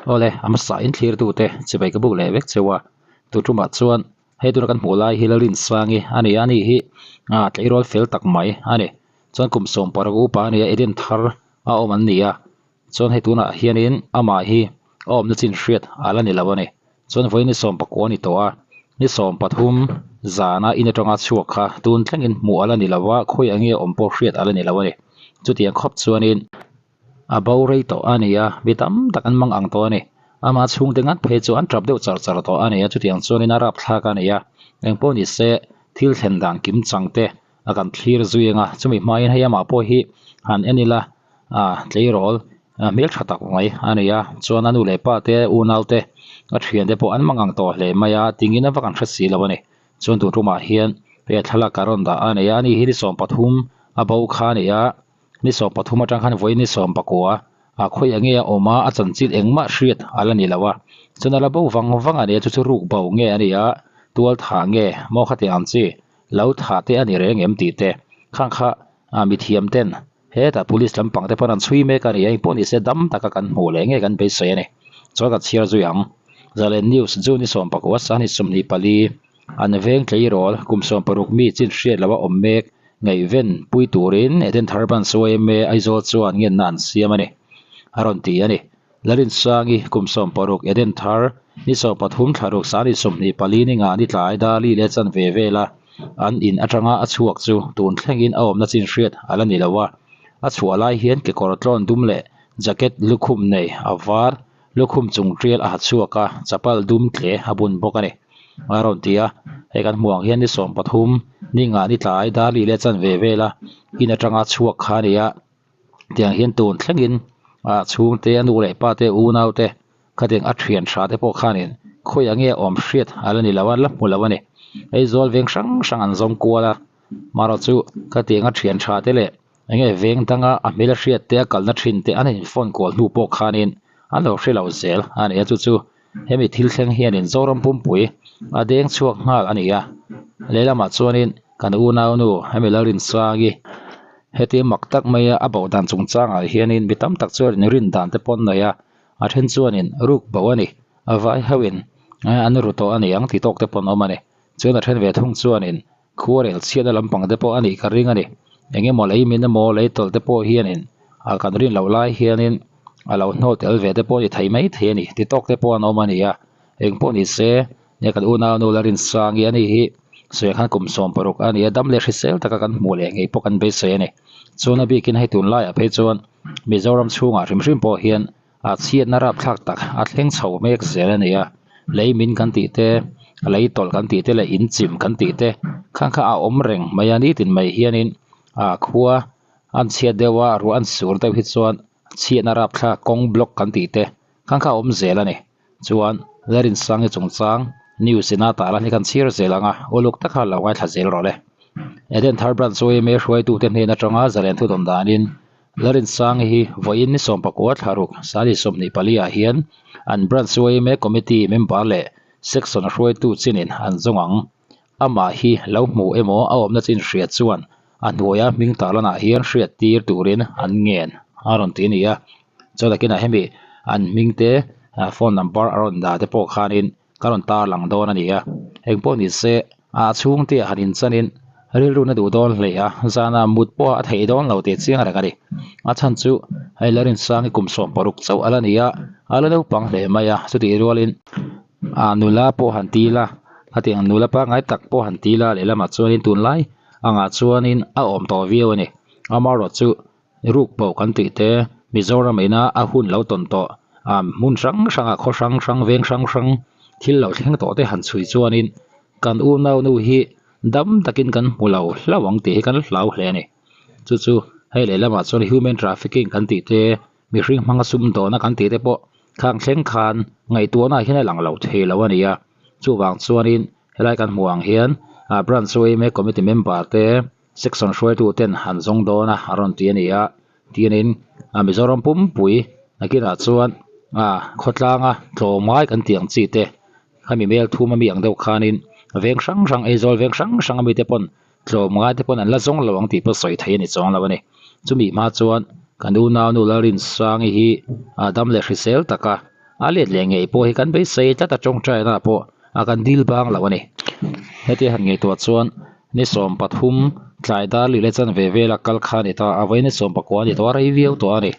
Awle, a hmasa in thlirtute chibai ka buk leh vek cheu a, tu tumah chuan hei tuna kan hmuh lai hi Lalrinsangi a ni a, ani hi tleirawl fel tak mai a ni. Chuan kum 16 upa a ni a, Eden thar a awm an ni a, chuan hei tunah hianin amah hi a awmna chin hriat a la ni lo a ni. Chuan vawiin ni 19 a ni tawh a, ni 13 zana in atanga chhuak kha tun thlengin hmuh a la ni lo a, khawi ang nge awm pawh hriat a la ni lo a ni. Chutiang khawp chuanin. A bo rei tawh a ni a, mi tam tak an mang ang tawh a ni. Ama chhungte ngat phei chu an tap deuh char char tawh a ni a, chutiang chuanin a rapthlak a ni a. Engpawh ni se, thil thlen dan kim chang te a kan thlir zui ang a, chumi hmain hei amah pawh hi han en ila a tleirawl hmel tha tak mai a ni a, chuan a nu leh pa te, unau te, a thiante pawh an mang ang tawh hle mai a, tingin a va kan hre si lo a ni. Chuan tun tumah hian hei a thlalak a rawn dah a ni a, ani hi ni 13 a bo kha a ni a. Ni 13 atang khan vawiin ni 19 a khawi enge a awm a, a chanchin engmah hriat a la ni lo a. Chuan a la bo vang vang a ni a, chu chu ruk bo nge a ni a, tual thah nge maw khatiang ang chi lo thah te a ni reng em tih te khang kha mithiam ten hetah police lampang te pawn an chhui mek a ni a, engpawh ni se dam taka kan hmuh leh nge kan beisei a ni. Chuan ka chhiar zui ang. Zalen News June ni 19 sang ni 24. An veng tleirawl kum 16 mi chin hriat loha awm mek ngaihven pui turin Eden Thar Branch yma Aizawl chuan ngenna an siam a ni, a rawn ti a ni. Lalinsangi kum 16 Eden Thar ni 13 thla ruk sani 24 ni nga ni tlai Dali leh chanve vela an in atanga a chhuak chu tun thlengin a awmna chin hriat a la ni lo a. A chhuah lai hian kekawr tlawn dum leh jacket lukhum nei a var Lukhum chung tial a ha chhuak a, chapal dum tle a bun bawk a ni. A rawn ti a, hei kan hmuh ang hian ni 13, ni nga ni tlai dar li leh chanve vela in atanga chhuak kha a ni a, tiang hian tun thlengin a chhungte a nu leh pa te unau te khatiang a thian tha te pawh khanin khawiah nge awm hriat a la ni lo a, la hmu lo a ni. Aizawl veng hrang hrang an zawm kual a, marawh chu khatiang a thian tha te leh Enge veng danga a hmel a hriat te a kalna thin te an in phone kual hnu pawh khanin an lo hre lo zel a ni a, chu chu hemi thil thleng hianin Zoram pumpui a deng chhuak nghal a ni a, lehlamah chuanin kan unaunu hemi Lalrinsangi heti mak tak maia a boh dan chungchangah hianin mi tam tak chuan rin dan te pawh an nei a, a then chuanin ruk bo a ni, a vai hauhin an ru tawh a ni ang ti tawk te pawh an awm a ni, chuan a then ve thung chuanin Khuarel chhiatna lampang te pawh a nih ka ring a ni. Eng emaw lei min emaw lei tawlh te pawh hianin a kan rin loh lai hianin a lo hnawl tel ve te pawh a ni thei mai thei a ni. Ti tawk te pawh an awm a ni a. Eng pawh ni se, nia kan unau nu la rinsangi a nih hi sawi khan kum 16 a ni a, dam leh hrisel taka kan hmuh leh ngei pawh kan beisei a ni. Chuan a bikin hei tunlaiah phei chuan Mizoram chhungah hrim hrim pawh hian A chhiatna rapthlak tak a thleng chho mek zel a ni a, lei min kan tih te, lei tawlh kan tih te leh in chim kan tih te khang kha a awm reng mai a, nitin mai hianin a khua an chhiat deuh a, ruah an sur deuh hi chuan chhiatna rapthlak kawng block kan tih te khang kha a awm zel a ni. Chuan Larinsangi chungchang news ina tah lan hi kan chhir zel ang a, uluk taka lo ngaithla zel rawh le. Eden Thar Branch yma hruaitute hnen atanga zalen thudawn danin Larinsangi hi vawiin ni 19 thla ruk sali 24 ah hian an Branch yma Committee member leh Section hruaitu chinin an zawng ang. Amah hi lo hmu emaw a awmna chin hriat chuan a hnuaia hming tarlanah hian hriat tir turin an ngen a rawn ti a ni a. Chuan takinah hemi an hming te phone number a rawn dah te pawh khanin ka rawn tarlang dawn a ni a. Engpawh ni se a chhungte ah han inchanin rilru na duh dawn hle a, zana mut pawh a theih dawn lo tih chiang reng a ni. A chhan chu hei Larinsangi kum 16 chauh a la ni a, a la naupang hle mai a, chutih rualin a nula pawh han til a, khatiang nula pangngai tak pawh han til a lehlamah chuanin tunlai angah chuanin a awm tawh viau a ni. Amaherawhchu chu ruk pawh kan tih te Mizoram ina a hun lo tawn tawh a hmun hrang hrangah khaw hrang hrang veng hrang hrang thil lo thleng tawh te han chhui chuanin kan unau nu hi dam takin kan hmu lo hlauh ang tih hi kan hlau hle a ni. Chu chu hei lehlamah chuan human trafficking kan tih te mihring hmanga sum dawhna kan tih te pawh khang thleng khan ngaihtuahna ah hian a lang lo thei lo a ni a, chuvang chuanin helai kan hmuh ang hian ah branch yma committee member te section hruaitu ten an zawng dawn a a rawn ti a ni a tianin ah Mizoram pumpui nakinah chuan ah khawtlanga tlawmngai kan tih ang chi te khami mel thum ami ang deuh khanin veng hrang hrang Aizawl veng hrang hrang ami te pawn Tlawmngai te pawn an la zawng lo ang tih pawh sawi thei a ni chuang lo a ni. Chumi hma chuan kan unau nu Lalrinsangi hi a dam leh hrisel taka A let leh ngei pawh hi kan beisei tlat a tawngtaina pawh a kan dil bang lo a ni. Hetia han ngaihtuah chuan ni 13 tlai dar lih leh chanve vela kal kha a ni ta a, vawiin ni 19 a ni tawh a, rei viau tawh a ni.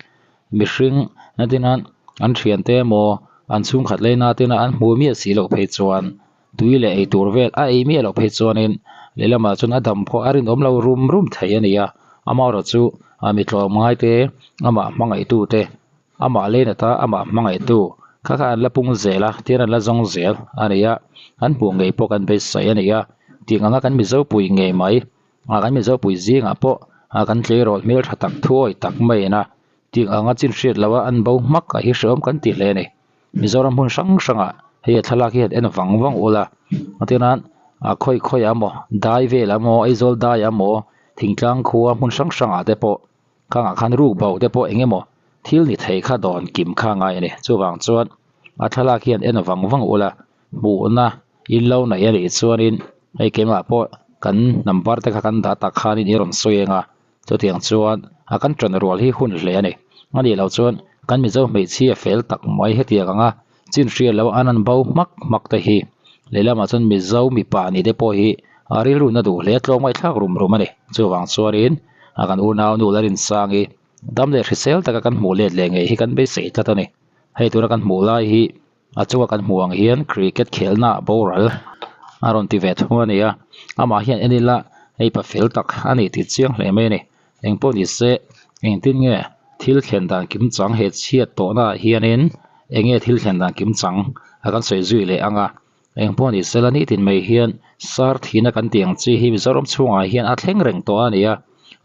Mihring natina an thiante emaw an chhungkhat leina tena an hmuh miah si loh phei chuan tui leh ei tur vel a ei miah loh phei chuanin lehlamah chuan a dam pawh a rinawm lo rum rum thei a ni a, amaherawh chu mi tlawmngai te amah hmangaihtu te amah lei nata amah hmangaihtu kha kha an la pung zel a tian an la zawng zel a ni a, an hmuh ngei pawh kan beisei a ni a, tih anga kan Mizo pui ngei mai ah kan Mizo pui zingah pawh ah kan tleirawl hmeltha tak thuawi tak maiin a tih anga chin hriat loh a an bo hmak a hi hrehawm kan ti hle a ni. Mizoram hmun hrang hrangah hei a thlalak hi han en vang vang ula atinan ah khawi khawi ah maw dai velah emaw Aizawl dai ah maw thingtlang khua hmun hrang hrangah te pawh khangah khan ruk bo te pawh eng emaw thil ni thei kha dawn kim kha a ngai a ni. Chuvang chuan a thlalak hi han en vang vang ula hmuhna in lo neih a nih chuanin hei keimah pawh kan number te kha kan dah tak khanin i rawn sawi ang a chutiang chuan a kan ṭan rual hi hun hle a ni. A nih loh chuan kan Mizo hmeichhia fel tak mai hetiang anga chin hriat loh an an bo hmak hmak te hi lehlamah chuan Mizo mipa nih te pawh hi a rilru na duh hle tlawmngaihthlak rum rum a ni. Chuvang chuanin a kan unau nu Larinsangi dam leh hrisel taka kan hmuh let leh ngei hi kan beisei tlat a ni. Hei tuna kan hmuh lai hi a chunga kan hmuh ang hian cricket khelna ah boral a rawn ti ve thung a ni a, amah hian en ila hei pa fel tak a ni tih chiang hle mai a ni. Engpawh ni se engtin nge thil thlen dan kim chang he chhiat tawhna ah hianin eng nge thil thlen dan kim chang a kan sawi zui leh ang a, engpawh ni sela nitin mai hian sar thihna kan tih ang chi hi Mizoram chhungah hian a thleng reng tawh a ni a,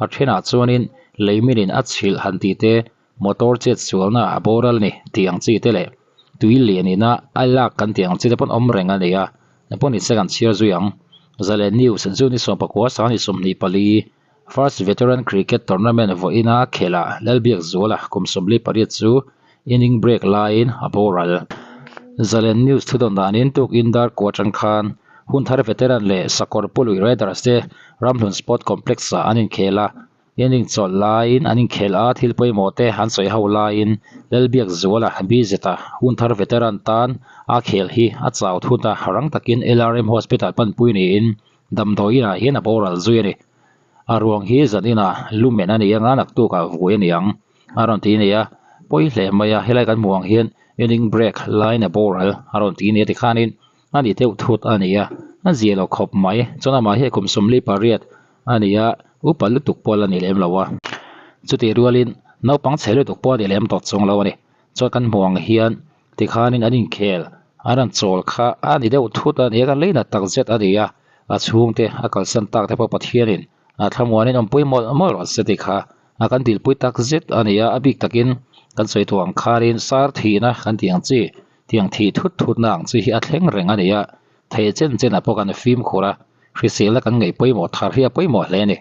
a thenah chuanin leiminin a chhilh han tih te Motor chet sualna a boral ni tih ang chi te leh tui lian ina a lak kan tih ang chi te pawn awm reng a ni a, engpawh ni se kan chhiar zui ang. Zalen News chu ni 19 sang ni 24 First Veteran Cricket Tournament vawiina khelh ah Lalbiakzuala kum 48 chu inning break laiin a boral. Zalen News thudawn danin tukin dar kua atang khan Hunthar Veteran leh Sakawr Pului Raiders te Ramhlun Sport Complex ah an inkhel a, Inning chawlh laiin an inkhelh a, thil pawimawh te an sawi ho laiin Lalbiakzuala BZ-a Hunthar veteran tan a khel hi a chau thut a, rang takin LRM Hospital panpui niin damdawi inah hian a boral zui a ni. A ruang hi zan inah lumen a ni anga naktukah vui a ni ang a rawn ti a ni a, pawi hle mai a, helai kan hmuh ang hian inning break laiin a boral a rawn ti a ni a tikhanin a ni deuh thut a ni a, a zia lo khawp mai. Chuan amah hi kum 48 a ni a, upa lutuk pawh la ni lem lo a. Chutih rualin naupang chhe lutuk pawh a ni lem tawh chung lo a ni. Chuan kan hmuh ang hian tikhanin an inkhel an rawn chawl kha a ni deuh thut a ni a, kan lei nat tak zet a ni a, a chhungte a kalsan tak te pawh Pathianin a thlamuanin awmpui mawlh mawlh rawh se tih kha a kan dilpui tak zet a ni a, a bik takin kan sawi tawh ang khanin sar thihna kan tih ang chi tiang thih thut thutna ang chi hi a thleng reng a ni a, thei chen chenah pawh kan fimkhur a, hriselna kan ngaih pawimawh thar hi a pawimawh hle a ni.